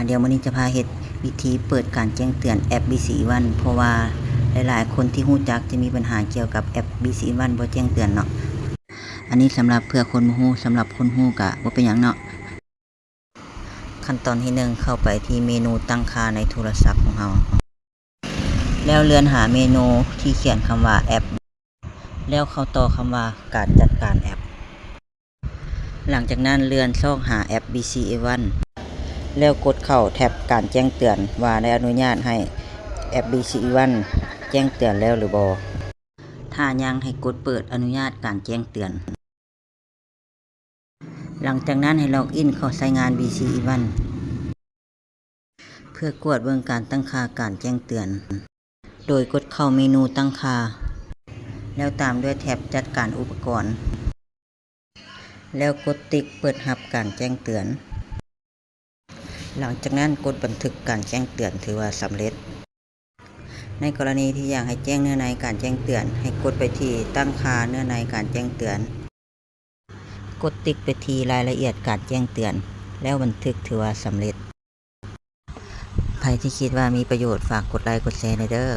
ດຽວມື້ນີ້ຈະພາເຮັດວິທີເປີດການແຈ້ງເຕືອນແອັບ ບີຊີ Event ເພາະວ່າຫຼາຍໆຄົນທີ່ຮູ້ຈັກຈະມີບັນຫາກ່ຽວກັບແອັບ ບີຊີ Event ບໍ່ແຈ້ງເຕືອນເນາະ. ອັນນີ້ສຳລັບເພື່ອຄົນບໍ່ຮູ້, ສຳລັບຄົນຮູ້ກະບໍ່ເປັນຫຍັງເນາະ. ຂັ້ນຕອນທີໜຶ່ງ ເຂົ້າໄປທີ່ເມນູຕັ້ງຄ່າໃນໂທລະສັບຂອງເຮົາ ແລ້ວເລື່ອນຫາເມນູທີ່ຂຽນຄຳວ່າແອັບ ແລ້ວເຂົ້າຕໍ່ຄຳວ່າການຈັດການແອັບ. ຫຼັງຈາກນັ້ນເລື່ອນຊອກຫາແອັບ ບີຊີ Event ແລ້ວກົດເຂົ້າແທັບການແຈ້ງເຕືອນວ່າໄດ້ອະນຸຍາດໃຫ້ແອັບ ບີຊີ Event ແຈ້ງເຕືອນແລ້ວຫຼືບໍ່. ຖ້າຍັງໃຫ້ກົດເປີດອະນຸຍາດການແຈ້ງເຕືອນ. ຫຼັງຈາກນັ້ນໃຫ້ log in ເຂົ້າໃຊ້ງານ ບີຊີ Event ເພື່ອກວດເບິ່ງການຕັ້ງຄ່າການແຈ້ງເຕືອນ ໂດຍກົດເຂົ້າເມນູຕັ້ງຄ່າ ແລ້ວຕາມດ້ວຍແທັບຈັດການອຸປະກອນ ແລ້ວກົດຕິກເປີດຮັບການແຈ້ງເຕືອນ. ຫຼັງຈາກນັ້ນກົດບັນທຶກການແຈ້ງເຕືອນຖືວ່າສຳເລັດ. ໃນກໍລະນີທີ່ຢາກໃຫ້ແຈ້ງເນື້ອໃນການແຈ້ງເຕືອນ, ໃຫ້ກົດໄປທີ່ຕັ້ງຄ່າເນື້ອໃນການແຈ້ງເຕືອນ. ກົດຕິກໄປທີ່ລາຍລະອຽດການແຈ້ງເຕືອນ ແລ້ວບັນທຶກຖືວ່າສຳເລັດ. ໃຜທີ່ຄິດວ່າມີປະໂຫຍດ ຝາກກົດໄລກົດແຊແດ່ເດີ້.